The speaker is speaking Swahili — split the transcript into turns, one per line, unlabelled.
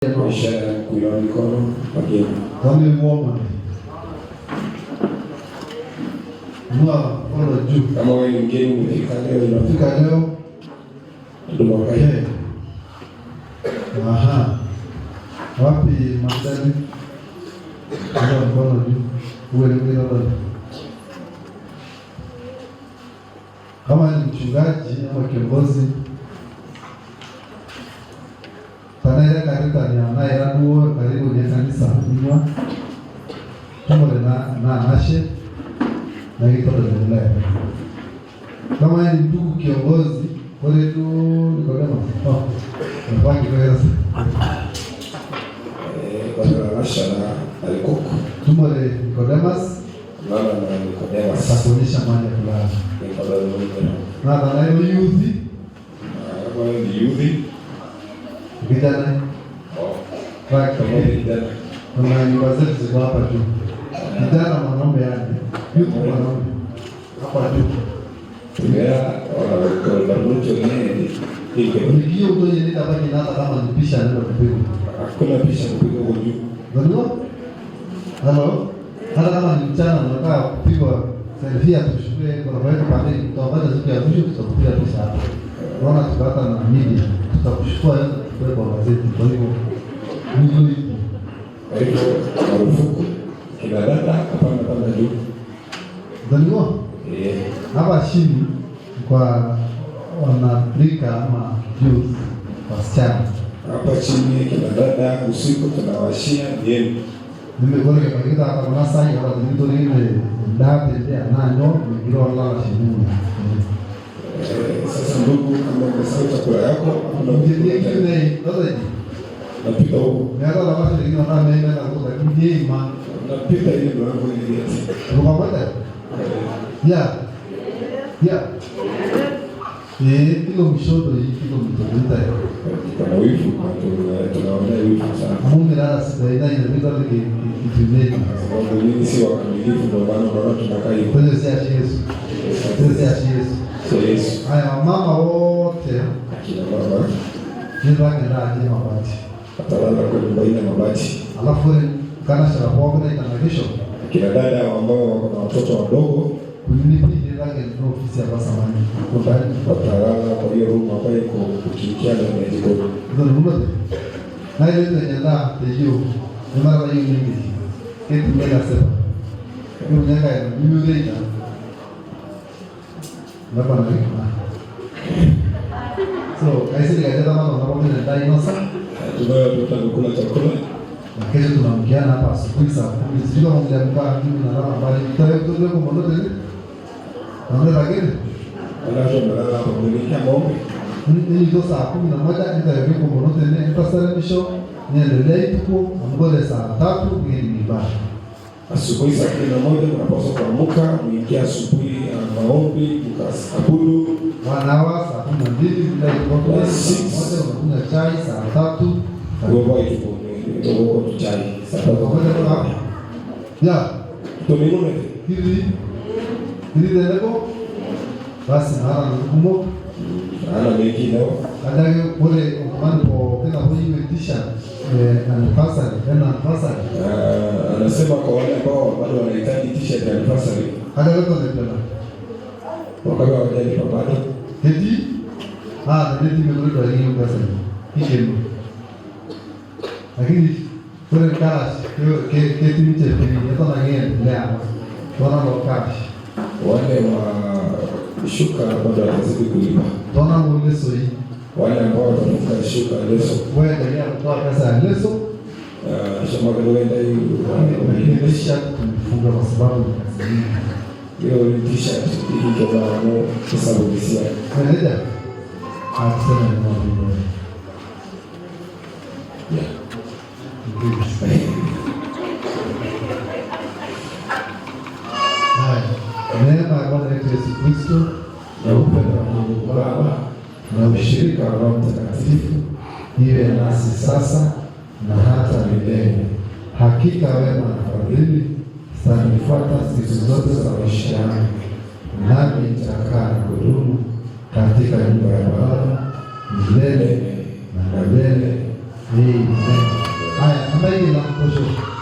Kwa ishara ya kuinua mikono wageni.
Kama muombe. Inua mkono juu.
Kama wewe ni mgeni umefika leo,
Fika leo.
Huduma kai.
Okay. Aha. Wapi Magdalene? Inua mkono juu. Uwe ni mgeni labda. Kama ni mchungaji ama kiongozi tanaira karita ni anaira duo karibu ni kanisa inua tumore na nashe na kitoto endelea. Kama ni ndugu kiongozi kore tu Nikodemo. Oh. Nafaki kwa sasa.
Kwa Rasha na alikoko.
Tumore Nicodemus
Mama na Nicodemus.
Atakuonyesha mahali ya kulala.
Nikodemo.
Na tanairo youth
Kama wewe ni youth,
vijana
oh,
right.
kama wewe ni kijana,
Kuna nyumba zetu ziko hapa juu. Kijana mwanaume yani. Youth mwanaume. Hapa juu.
Tumia wanarucho ni hiki.
Nikiyo ndio nenda baki na hata kama ni pisha nenda kupigwa.
Hakuna pisha kupigwa huko juu.
Unajua? Halo? Hata kama ni mchana unataka kupigwa selfie atuchukue kwa sababu pale tutapata siku ya mwisho tutakupiga picha hapo. Unaona tukata na media tutakuchukua yote tuweke kwa gazeti. Kwa hivyo ndivyo hivyo.
Kwa hivyo marufuku kina dada hapana panda juu.
Unajua?
Eh,
Hapa chini kwa wanarika ama youth wasichana.
Hapa chini kina dada usiku tunawashia yenu.
Nimekuwa nikipata hata kuna saa ya watu ndio ile ndate ndio nanyo ndio wala chini.
Sasa ndugu, kama umesahau chakula yako, hakuna mtu
Ndiye kile ndio
napita huko.
Miaka la basi lakini wana mimi na kutoka ndiye ima.
Napita ile mlango ile geti.
Tuko pamoja? Yeah. Yeah. Eh, kilo mshoto hii kilo mtoto.
Kuna wivu na tunaonea wivu sana.
Mungu la sida ina inapita kitumeni.
Kwa sababu nyinyi si wakamilifu, ndio maana unaona tunakaa hivyo.
Kwa hiyo si Yesu. Sio Yesu.
Sio Yesu.
Haya wamama wote
Akina mama
ndio wakaenda mabati.
watalala kwa nyumba ile mabati.
Alafu kana shara kwa kuna itanakisho.
Akina dada ambao wako na watoto wadogo
Kunilipi ndio ndio ofisi ya samani. Kwa
watalala kwa hiyo room ambayo iko ukiingia ndani ya jikoni.
Ndio ndio. Na ile ndio nyanda hiyo. Ni mara hiyo nyingi. Kitu mimi nasema. Hiyo nyanga ni yule ina. Hapa na So, kaisi nikaja kama tunapo nenda inosa.
Hatimaye watoto wamekula chakula.
Na kesho tunaamkiana hapa asubuhi saa 10. Sijui kama mliamka mimi na lala mbali. Mtawe mtoto wako mmoja tena. Naona lakini
Wala wamelala hapa kuelekea maombi.
Ni hizo saa 11 nitawe kwa mmoja tena nitasalimisho niendelee tuko amgole saa 3 ni ibada.
Asubuhi saa 11 mnapaswa kuamka, muingie asubuhi ya maombi, mkaabudu.
Wanawa saa 12 bila ikoto. Saa 1 unakunywa chai saa 3.
Wewe ituko kwa chai. Saa 3.
Pamoja kwa hapo. Ya.
Tuminune.
Hivi. Hivi ndio basi na hata ngumo.
Ana mengi leo.
Kadari kule mtu po tena huyu itisha anniversary, tena anniversary.
Anasema kwa wale ambao bado wanahitaji t-shirt ya anniversary.
Hata leo ndio.
Wakati hawajalipa bado.
Eti? Ah, ndio timu ndio hiyo pesa. Hii ndio. Lakini kule cash ke ke timu chetu ni hata na yeye leo. Wana lo cash.
Wale wa shuka bado watazidi kulipa.
Tuna leso hii.
Wale ambao watafunga shuka leso.
Wewe endelea kutoa pesa ya leso.
Shamba kwenda hiyo.
Lakini t-shirt tumefunga kwa sababu ni kazi nyingi.
Hiyo ni t-shirt hii kwa sababu kusababishia.
Meneja. Ah, tuseme ni mambo.
Yeah.
Haya, neema ya Bwana wetu Yesu Kristo
na upendo wa Mungu Baba na ushirika wa Roho Mtakatifu
iwe nasi sasa na hata milele. Hakika wema na fadhili zitanifuata siku zote za maisha yangu, nami nitakaa na kudumu katika nyumba ya Bwana milele na milele. Amen. Haya, ambaye la tosho.